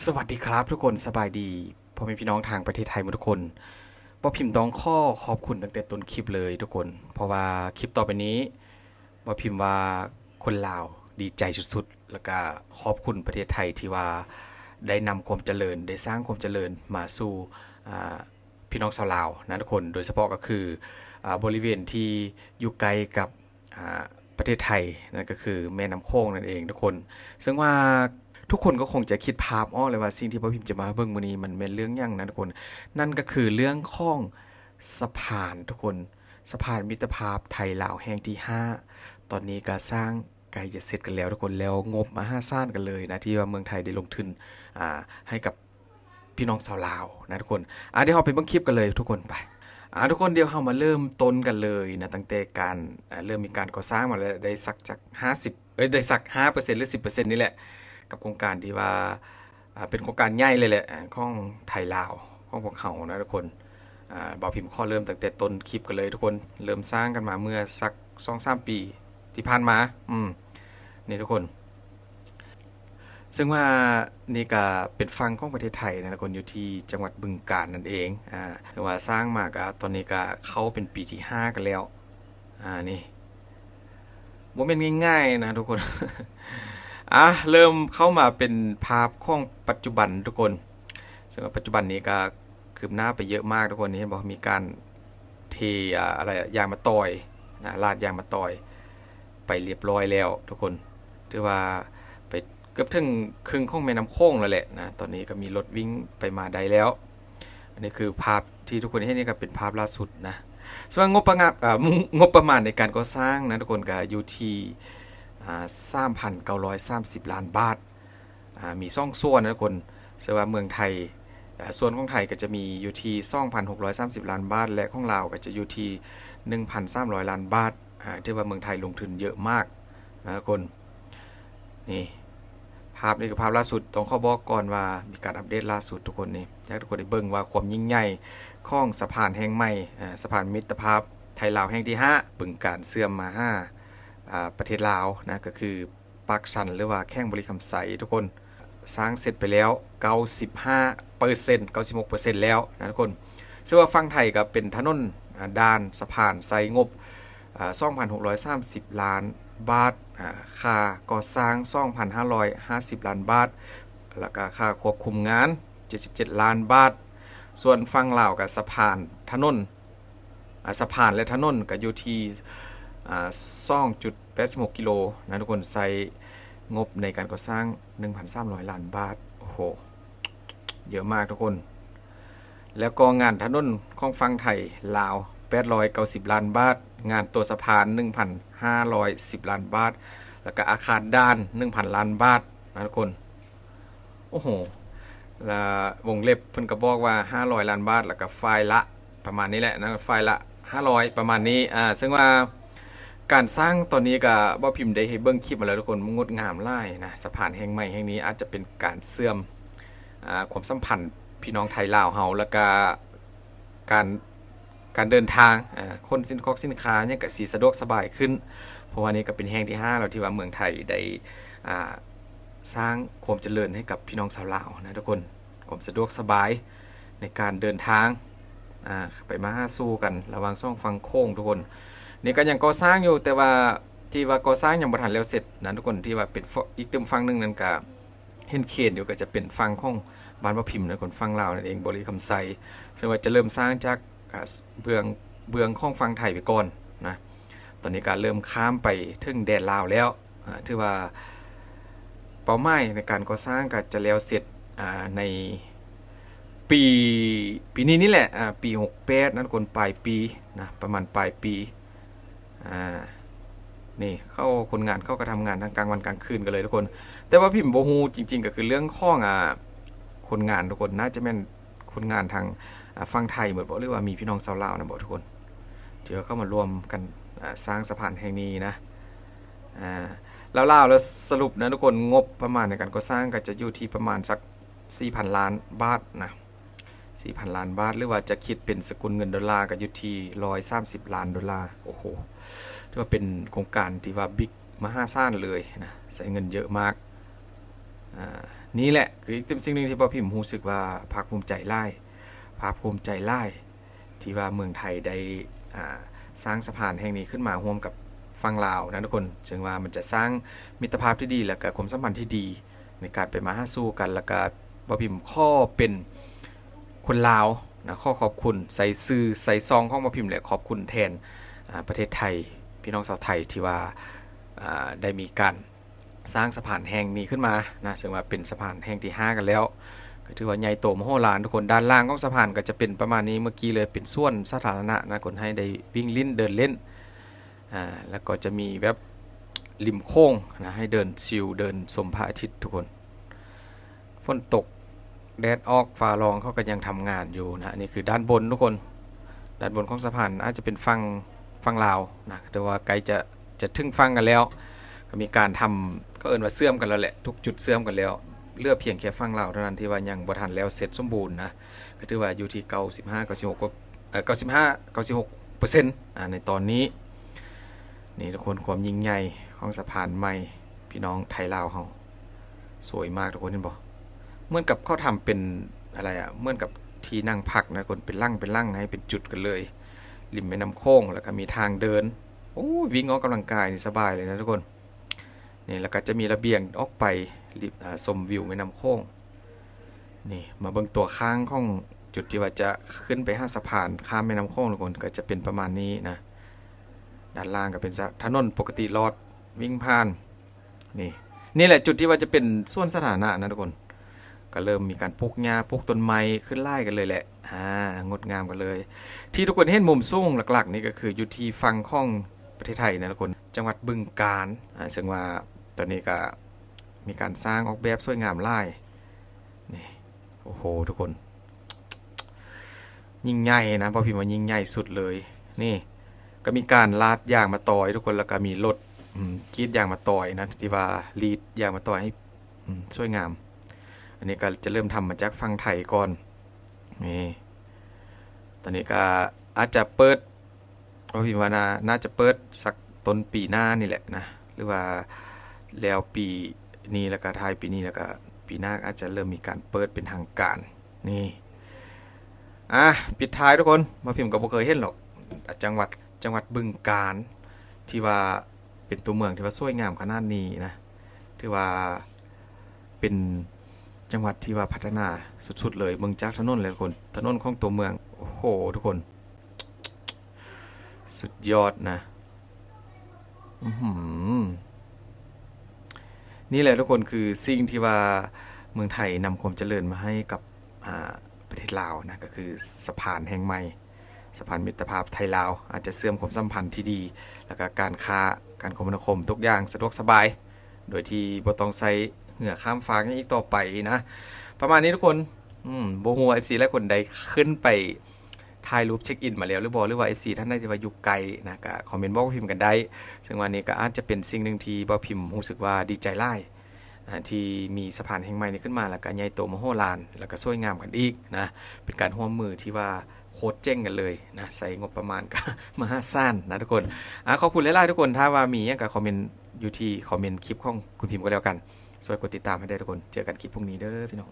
ສະຫວັດດີຄັບທຸກຄົນ, ສະບາຍດີພໍ່ແມ່ພີ່ນ້ອງທາງປະເທດໄທໝົດທຸກຄົນ. ບ່າວພິມຕ້ອງຂໍຂອບຄຸນຕັ້ງແຕ່ຕົ້ນຄລິບເລີຍທຸກຄົນ, ເພາະວ່າຄລິບຕໍ່ໄປນີ້ບ່າວພິມວ່າຄົນລາວດີໃຈສຸດໆ ແລ້ວກະຂອບຄຸນປະເທດໄທທີ່ວ່າໄດ້ນຳຄວາມຈະເລີນ, ໄດ້ສ້າງຄວາມຈະເລີນມາສູ່ ອາ ພີ່ນ້ອງຊາວລາວນະທຸກຄົນ, ໂດຍສະເພາະກໍຄື ອາ ບໍລິເວນທີ່ຢູ່ໃກ້ກັບ ອາ ປະເທດໄທ, ນັ້ນກໍຄືແມ່ນ້ຳໂຂງນັ້ນເອງທຸກຄົນ. ເຊິ່ງວ່າທຸກຄົນກໍຄົງຈະຄິດພາບອອກແລ້ວວ່າສິ່ງທີ່ບ່າວພິມຈະມາໃຫ້ເບິ່ງມື້ນີ້ມັນແມ່ນເລື່ອງຫຍັງນະທຸກຄົນ, ນັ້ນກໍຄືເລື່ອງຂອງສະພານທຸກຄົນ, ສະພານມິດຕະພາບໄທລາວແຫ່ງທີຫ້າ ຕອນນີ້ກໍສ້າງໃກ້ຈະເສັດກັນແລ້ວທຸກຄົນ, ແລ້ວງົບມະຫາສານກັນເລີຍນະ ທີ່ວ່າເມືອງໄທໄດ້ລົງທຶນ ອາ ໃຫ້ກັບ ພີ່ນ້ອງຊາວລາວນະທຸກຄົນ. ອາ ດຽວເຮົາໄປເບິ່ງຄລິບກັນເລີຍທຸກຄົນ, ໄປ. ອາ ທຸກຄົນ ດຽວເຮົາມາເລີ່ມຕົ້ນກັນເລີຍນະ, ຕັ້ງແຕ່ການ ອາ ເລີ່ມມີການກໍ່ສ້າງມາແລ້ວ ໄດ້ສັກຈັກຫ້າສິບ ເອີຍ ໄດ້ສັກຫ້າເປີເຊັນ ຫຼື ສິບເປີເຊັນນີ້ແຫຼະ ກັບໂຄງການທີ່ວ່າ ອາ ເປັນໂຄງການໃຫຍ່ເລີຍແຫຼະ ອາ ຂອງໄທລາວ ຂອງພວກເຮົານະທຸກຄົນ. ອາ ບ່າວພິມຂໍເລີ່ມຕັ້ງແຕ່ຕົ້ນຄລິບກັນເລີຍທຸກຄົນ, ເລີ່ມສ້າງກັນມາເມື່ອສັກສອງສາມປີ ທີ່ຜ່ານມາ ອືມ ນີ້ທຸກຄົນ, ເຊິ່ງວ່ານີ້ກະເປັນຝັ່ງຂອງປະເທດໄທນະທຸກຄົນ, ຢູ່ທີ່ຈັງຫວັດບຶງການນັ້ນເອງ. ອາ ຖືວ່າສ້າງມາກະ ຕອນນີ້ກະເຂົ້າເປັນປີທີຫ້າກັນແລ້ວ. ອາ ນີ້ບໍ່ແມ່ນງ່າຍໆນະທຸກຄົນ. ອາ ເລີ່ມເຂົ້າມາເປັນພາບຂອງປັດຈຸບັນທຸກຄົນ, ເຊິ່ງວ່າປັດຈຸບັນນີ້ກະ ຄືບໜ້າໄປເຍອະມາກທຸກຄົນ. ນີ້ເຫັນບໍ່ ມີການເທ ອາ ອະໄລ ຢາງມາຕອຍນະ, ລາດຢາງມາຕອຍໄປລຽບລ້ອຍແລ້ວທຸກຄົນ, ຖືວ່າໄປເກືອບເຖິງເຄິ່ງຂອງແມ່ນ້ຳໂຂງແລ້ວແຫຼະນະ. ຕອນນີ້ກໍມີລົດວິ່ງໄປມາໄດ້ແລ້ວ. ອັນນີ້ຄືພາບທີ່ທຸກຄົນເຫັນນີ້ກໍເປັນພາບລ່າສຸດນະ. ສ່ວນງົບປະມານ ເອີ ງົບປະມານໃນການກໍ່ສ້າງນະທຸກຄົນ ກໍຢູ່ທີ່ ອາ ສາມພັນເກົ້າຮ້ອຍສາມສິບລ້ານບາດ. ອາ ມີສອງສ່ວນນະທຸກຄົນ, ເຊິ່ງວ່າເມືອງໄທ ອາ ສ່ວນຂອງໄທກໍຈະມີຢູ່ທີ່ສອງພັນຫົກຮ້ອຍສາມສິບລ້ານບາດ ແລະ ຂອງລາວກໍຈະຢູ່ທີ່ໜຶ່ງພັນສາມຮ້ອຍລ້ານບາດ. ອາ ຖືວ່າເມືອງໄທລົງທຶນເຍອະມາກນະທຸກຄົນ. ນີ້ ພາບນີ້ຄືພາບລ່າສຸດ, ຕ້ອງຂໍບອກກ່ອນວ່າມີການອັບເດດລ່າສຸດທຸກຄົນ. ນີ້ ຢາກໃຫ້ທຸກຄົນໄດ້ເບິ່ງວ່າຄວາມຍິ່ງໃຫຍ່ຂອງສະພານແຫ່ງໃໝ່ ອາ ສະພານມິດຕະພາບໄທລາວແຫ່ງທີຫ້າ ບຶງການເຊື່ອມມາຫາ ອາ ປະເທດລາວນະ, ກໍຄື ປາກຊັນ ຫຼືວ່າແຂວງບໍລິຄຳໄຊທຸກຄົນ. ສ້າງເສັດໄປແລ້ວເກົ້າສິບຫ້າເປີເຊັນ ເກົ້າສິບຫົກເປີເຊັນແລ້ວນະທຸກຄົນ. ເຊິ່ງວ່າຝັ່ງໄທກໍເປັນຖະໜົນ ອາ ດ່ານສະພານ ໃຊ້ງົບ ອາ ສອງພັນຫົກຮ້ອຍສາມສິບລ້ານບາດ, ອາ ຄ່າກໍ່ສ້າງສອງພັນຫ້າຮ້ອຍຫ້າສິບລ້ານບາດ, ແລ້ວກໍຄ່າຄວບຄຸມງານເຈັດສິບເຈັດລ້ານບາດ. ສ່ວນຝັ່ງລາວກໍສະພານຖະໜົນ ອາ ສະພານ ແລະ ຖະໜົນກໍຢູ່ທີ່ ອາ ສອງຈຸດແປດສິບຫົກກິໂລນະທຸກຄົນ, ໃຊ້ງົບໃນການກໍ່ສ້າງໜຶ່ງພັນສາມຮ້ອຍລ້ານບາດ. ໂອ້ໂຫ ເຍອະມາກທຸກຄົນ. ແລ້ວກໍງານຖະໜົນຂອງຝັ່ງໄທລາວແປດຮ້ອຍເກົ້າສິບລ້ານບາດ, ງານຕົວສະພານໜຶ່ງພັນຫ້າຮ້ອຍສິບລ້ານບາດ, ແລ້ວກໍອາຄານດ່ານໜຶ່ງພັນລ້ານບາດນະທຸກຄົນ. ໂອ້ໂຫ ລະວົງເລັບເພິ່ນກໍບອກວ່າຫ້າຮ້ອຍລ້ານບາດ ແລ້ວກໍຝ່າຍລະປະມານນີ້ແຫຼະນະ, ຝ່າຍລະຫ້າຮ້ອຍປະມານນີ້. ອາ ເຊິ່ງວ່າການສ້າງຕອນນີ້ກໍ ບ່າວພິມໄດ້ເຮັດເບິ່ງຄລິບມາແລ້ວທຸກຄົນ, ມັນງົດງາມຫຼາຍນະ. ສະພານແຫ່ງໃໝ່ແຫ່ງນີ້ອາດຈະເປັນການເຊື່ອມ ອາ ຄວາມສຳພັນພີ່ນ້ອງໄທລາວເຮົາ, ແລ້ວກໍການ ການເດີນທາງ ອາ ຂົນສິນຂອງສິນຄ້າຫຍັງກະຊິສະດວກສະບາຍຂຶ້ນ, ເພາະວ່ານີ້ກະເປັນແຫ່ງທີຫ້າແລ້ວທີ່ວ່າເມືອງໄທໄດ້ ອາ ສ້າງຄວາມຈະເລີນໃຫ້ກັບພີ່ນ້ອງຊາວລາວນະທຸກຄົນ, ຄວາມສະດວກສະບາຍໃນການເດີນທາງ ອາ ໄປມາຫາສູ່ກັນລະຫວ່າງສອງຝັ່ງໂຂງທຸກຄົນ. ນີ້ກະຍັງກໍ່ສ້າງຢູ່, ແຕ່ວ່າທີ່ວ່າກໍ່ສ້າງຍັງບໍ່ທັນແລ້ວເສັດນະທຸກຄົນ, ທີ່ວ່າເປັນ ອີກຕື່ມຝັ່ງໜຶ່ງນັ້ນກະ ເຫັນເຂນຢູ່ ກໍຈະເປັນຝັ່ງຂອງບ້ານບ່າວພິມນະ, ຄົນຝັ່ງລາວນັ້ນເອງ, ບໍລິຄຳໄຊ, ເຊິ່ງວ່າຈະເລີ່ມສ້າງຈາກ ອາ ເບື້ອງ ເບື້ອງຂອງຝັ່ງໄທໄປກ່ອນນະ. ຕອນນີ້ກໍເລີ່ມຂ້າມໄປເຖິງແດນລາວແລ້ວ, ອາ ຖືວ່າເປົ້າໝາຍໃນການກໍ່ສ້າງກໍຈະແລ້ວເສັດ ອາ ໃນປີ ປີນີ້ນີ້ແຫຼະ, ອາ ປີຫົກແປດນັ້ນ, ຄົນປາຍປີນະ, ປະມານປາຍປີ. ອາ ນີ້ເຂົາ ຄົນງານເຂົາກໍທຳງານທັງກາງວັນກາງຄືນກັນເລີຍທຸກຄົນ. ແຕ່ວ່າພິມບໍ່ຮູ້ຈິງໆ ກໍຄືເລື່ອງຂອງ ອາ ຄົນງານທຸກຄົນ, ໜ້າຈະແມ່ນຄົນງານທາງ ອາ ຝັ່ງໄທໝົດບໍ ຫຼືວ່າມີພີ່ນ້ອງຊາວລາວນຳບໍທຸກຄົນ ທີ່ວ່າເຂົ້າມາຮ່ວມກັນ ອາ ສ້າງສະພານແຫ່ງນີ້ນະ. ອາ ລາວໆ ແລ້ວສະຫຼຸບນະທຸກຄົນ, ງົບປະມານໃນການກໍ່ສ້າງກໍຈະຢູ່ທີ່ປະມານສັກສີ່ພັນລ້ານບາດນະ. ສີ່ພັນລ້ານບາດ ຫຼືວ່າຈະຄິດເປັນສະກຸນເງິນໂດລາ ກໍຢູ່ທີ່ຮ້ອຍສາມສິບລ້ານໂດລາ. ໂອ້ໂຫ ຖືວ່າເປັນໂຄງການທີ່ວ່າບິກມະຫາສານເລີຍນະ, ໃຊ້ເງິນເຍອະມາກ. ອາ ນີ້ແຫຼະຄືອີກເປັນສິ່ງໜຶ່ງທີ່ບ່າວພິມຮູ້ສຶກວ່າພາກພູມໃຈຫຼາຍ ພາກພູມໃຈຫຼາຍ ທີ່ວ່າເມືອງໄທໄດ້ ອ່າ ສ້າງສະພານແຫ່ງນີ້ຂຶ້ນມາຮ່ວມກັບຝັ່ງລາວນະທຸກຄົນ ເຊິ່ງວ່າມັນຈະສ້າງມິດຕະພາບທີ່ດີ ແລະກະຄວາມສຳພັນທີ່ດີ ໃນການໄປມາຫາສູ່ກັນ ແລະກະບ່າວພິມຂໍເປັນຄົນລາວນະ ຂໍຂອບຄຸນ ໃສ່ຊື່ໃສ່ຊ່ອງຂອງບ່າວພິມ ແລະຂອບຄຸນແທນ ອ່າ ປະເທດໄທ ພີ່ນ້ອງຊາວໄທທີ່ວ່າ ອ່າ ໄດ້ມີການ ສ້າງສະພານແຫ່ງນີ້ຂຶ້ນມານະ ເຊິ່ງວ່າເປັນສະພານແຫ່ງທີຫ້າກັນແລ້ວ ກໍຖືວ່າໃຫຍ່ໂຕມະໂຫລານທຸກຄົນ. ດ້ານລ່າງຂອງສະພານກໍຈະເປັນປະມານນີ້ ເມື່ອກີ້ເລີຍ ເປັນສວນສາທາລະນະນະ ຄົນໃຫ້ໄດ້ວິ່ງຫຼິ້ນເດີນຫຼິ້ນ ອ່າ ແລ້ວກໍຈະມີແບບລິມໂຂງນະ ໃຫ້ເດີນຊິວ ເດີນຊົມພະອາທິດທຸກຄົນ. ຝົນຕົກແດດອອກຟ້າຮ້ອງ ເຂົາກໍຍັງທຳງານຢູ່ນະ. ອັນນີ້ຄືດ້ານບົນທຸກຄົນ ດ້ານບົນຂອງສະພານ ອາດຈະເປັນຝັ່ງ ຝັ່ງລາວນະ ແຕ່ວ່າໃກ້ຈະ ຈະເຖິງຝັ່ງກັນແລ້ວ ກໍມີການທຳ ເຂົາເອີ້ນວ່າເຊື່ອມກັນແລ້ວແຫຼະ ທຸກຈຸດເຊື່ອມກັນແລ້ວ ເຫຼືອພຽງແຄ່ຝັ່ງລາວເທົ່ານັ້ນທີ່ວ່າຍັງບໍ່ທັນແລ້ວເສັດສົມບູນນະ ກໍຖືວ່າຢູ່ທີ່ເກົ້າສິບຫ້າ ເກົ້າສິບຫົກ ເອີ ເກົ້າສິບຫ້າ ເກົ້າສິບຫົກເປີເຊັນ ອາ ໃນຕອນນີ້. ນີ້ທຸກຄົນ ຄວາມຍິ່ງໃຫຍ່ຂອງສະພານໃໝ່ ພີ່ນ້ອງໄທລາວເຮົາ ສວຍມາກທຸກຄົນ ເຫັນບໍ່? ເໝືອນກັບເຂົາທຳເປັນ ອະໄລອະ ເໝືອນກັບທີ່ນັ່ງພັກນະທຸກຄົນ ເປັນຫຼັງເປັນຫຼັງ ໃຫ້ເປັນຈຸດກັນເລີຍ ລິມແມ່ນ້ຳໂຂງ ແລ້ວກໍມີທາງເດີນ ໂອ້ ວິ່ງອອກກຳລັງກາຍນີ້ສະບາຍເລີຍນະທຸກຄົນ. ນີ້ ແລ້ວກໍຈະມີລະບຽງອອກໄປ ລິມ ອາ ຊົມວິວແມ່ນ້ຳໂຂງ. ນີ້ ມາເບິ່ງຕົວຂ້າງຂອງຈຸດທີ່ວ່າຈະຂຶ້ນໄປຫາສະພານຂ້າມແມ່ນ້ຳໂຂງທຸກຄົນ ກໍຈະເປັນປະມານນີ້ນະ. ດ້ານລ່າງກໍເປັນສະ ຖະໜົນປົກກະຕິລອດ ວິ່ງຜ່ານ. ນີ້ ນີ້ແຫຼະຈຸດທີ່ວ່າຈະເປັນສວນສາທາລະນະນະທຸກຄົນ ກໍເລີ່ມມີການປູກຫຍ້າ ປູກຕົ້ນໄມ້ຂຶ້ນຫຼາຍກັນເລີຍແຫຼະ ອາ ງົດງາມກັນເລີຍ. ທີ່ທຸກຄົນເຫັນມຸມສູງຫຼັກໆນີ້ ກໍຄືຢູ່ທີ່ຝັ່ງຂອງປະເທດໄທນະທຸກຄົນ ຈັງຫວັດບຶງການ ອາ ເຊິ່ງວ່າຕອນນີ້ກໍມີການສ້າງອອກແບບສວຍງາມຫຼາຍ. ນີ້ ໂອ້ໂຫ ທຸກຄົນ ຍິ່ງໃຫຍ່ນະ ບ່າວພິມວ່າຍິ່ງໃຫຍ່ສຸດເລີຍ. ນີ້ ກໍມີການລາດຢາງມະຕອຍທຸກຄົນ ແລ້ວກໍມີລົດ ອືມ ກຣີດຢາງມະຕອຍນະ ທີ່ວ່າລີດຢາງມະຕອຍໃຫ້ ອືມ ສວຍງາມ. ອັນນີ້ກໍຈະເລີ່ມທຳມາຈາກຝັ່ງໄທກ່ອນ. ນີ້ ຕອນນີ້ກໍອາດຈະເປີດ ບ່າວພິມວ່າໜ້າ ໜ້າຈະເປີດສັກຕົ້ນປີໜ້ານີ້ແຫຼະນະ ຫຼືວ່າແລ້ວປີນີ້ ແລ້ວກໍທ້າຍປີນີ້ ແລ້ວກໍປີໜ້າອາດຈະເລີ່ມມີການເປີດເປັນທາງການ. ນີ້ ອາ ປິດທ້າຍທຸກຄົນ ບ່າວພິມກໍບໍ່ເຄີຍເຫັນຫຼອກ ອາ ຈັງຫວັດ ຈັງຫວັດບຶງການ ທີ່ວ່າເປັນຕົວເມືອງທີ່ວ່າສວຍງາມຂະໜາດນີ້ນະ ຖືວ່າເປັນຈັງຫວັດທີ່ວ່າພັດທະນາສຸດໆເລີຍ. ເບິ່ງຈາກຖະໜົນແລ້ວທຸກຄົນ ຖະໜົນຂອງຕົວເມືອງ ໂອ້ໂຫ ທຸກຄົນ ສຸດຍອດນະ. ອືຫື ນີ້ແຫຼະທຸກຄົນ ຄືສິ່ງທີ່ວ່າເມືອງໄທນຳຄວາມຈະເລີນມາໃຫ້ກັບ ອາ ປະເທດລາວນະ ກໍຄືສະພານແຫ່ງໃໝ່ ສະພານມິດຕະພາບໄທລາວ ອາດຈະເຊື່ອມຄວາມສຳພັນທີ່ດີ ແລ້ວກໍການຄ້າ ການຄົມມະນາຄົມ ທຸກຢ່າງສະດວກສະບາຍ ໂດຍທີ່ບໍ່ຕ້ອງໃຊ້ເຮືອຂ້າມຟາກຫຍັງອີກຕໍ່ໄປນະ. ປະມານນີ້ທຸກຄົນ ອືມ ບໍ່ຮູ້ວ່າເອັຟຊີຫຼາຍຄົນໄດ້ຂຶ້ນໄປຖ່າຍຮູບເຊັກອິນມາແລ້ວຫຼືບໍ່ ຫຼືວ່າເອັຟຊີທ່ານໃດທີ່ວ່າຢູ່ໃກ້ນະ ກໍຄອມເມັນບອກບ່າວພິມກັນໄດ້. ເຊິ່ງວ່ານີ້ກໍອາດຈະເປັນສິ່ງໜຶ່ງທີ່ບ່າວພິມຮູ້ສຶກວ່າດີໃຈຫຼາຍ ອາ ທີ່ມີສະພານແຫ່ງໃໝ່ນີ້ຂຶ້ນມາ ແລ້ວກໍໃຫຍ່ໂຕມະໂຫລານ ແລ້ວກໍສວຍງາມກັນອີກນະ ເປັນການຮ່ວມມືທີ່ວ່າໂຄດເຈັງກັນເລີຍນະ ໃຊ້ງົບປະມານກໍມະຫາສານນະທຸກຄົນ. ອາ ຂອບຄຸນຫຼາຍໆທຸກຄົນ ຖ້າວ່າມີຫຍັງກໍຄອມເມັນຢູ່ທີ່ຄອມເມັນຄລິບຂອງຄຸນພິມກໍແລ້ວກັນ ຊ່ວຍກົດຕິດຕາມໃຫ້ໄດ້ທຸກຄົນ. ເຈີກັນຄລິບພຸ່ງນີ້ເດີພີ່ນ້ອງ.